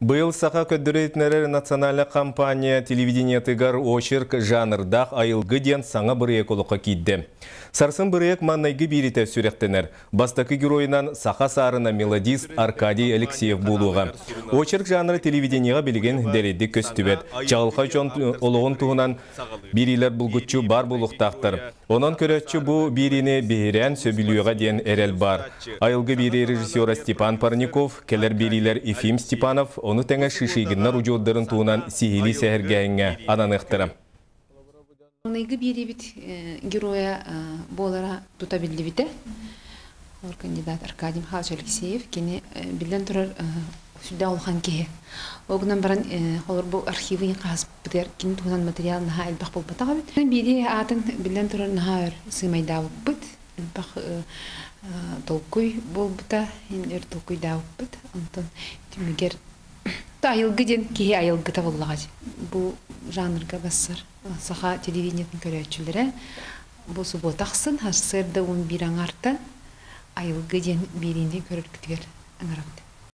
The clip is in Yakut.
Быйыл Саха көрдөрөр-иһитиннэрэр национальнай компания телевидениетыгар очерк жанрдаах Айылгы диэн саҥа бырайыак олоххо киирдэ. Сарсын бырайыак маҥнайгы биэриитэ сүрэхтэнэр. Бастакы геройунан саха саарына мелодист Аркадий Алексеев буолуоҕа. Очерк жанра телевидениеҕа билигин дэлэйдик көстүбэт. Чаҕылхай дьон олоҕун туһунан биэриилэр булгуччу баар буолуохтаахтар. Онон көрөөччү бу биэриини биһирээн сөбүлүөҕэ диэн эрэл баар. Айылгы биэрии режиссера Степан Парников, кэлэр биэриилэр Ефим Степанов, ону тэҥэ Шишигиннар удьуордарын туһунан сиһилии сэһэргээһиҥҥэ ананыахтара. Маҥнайгы биэриибит геройа буолара тута биллибитэ. Ол кандидат Аркадий Михайлович Алексеев. Кини биллэн турар сүрдээх улахан киһи. Ол гынан баран холор бу архивы хаһыспытыгар кини туһунан материал наһаа элбэх буолбатах эбит. Биирии аатын биллэн турар наһаа өр сыымайдаабыппыт. Элбэх толкуй буолбута, өр толкуйдаабыппыт. Онтон түмүгэр айылгы диэн киһи айылгыта буоллаҕа. Бу жанрга бассар саха телевидениетын көрөөччүлэрэ бу субуота ахсын сарсыарда 11 аҥаартан айылгы диэн биэриини көрөргүтүгэр ыҥырабыт.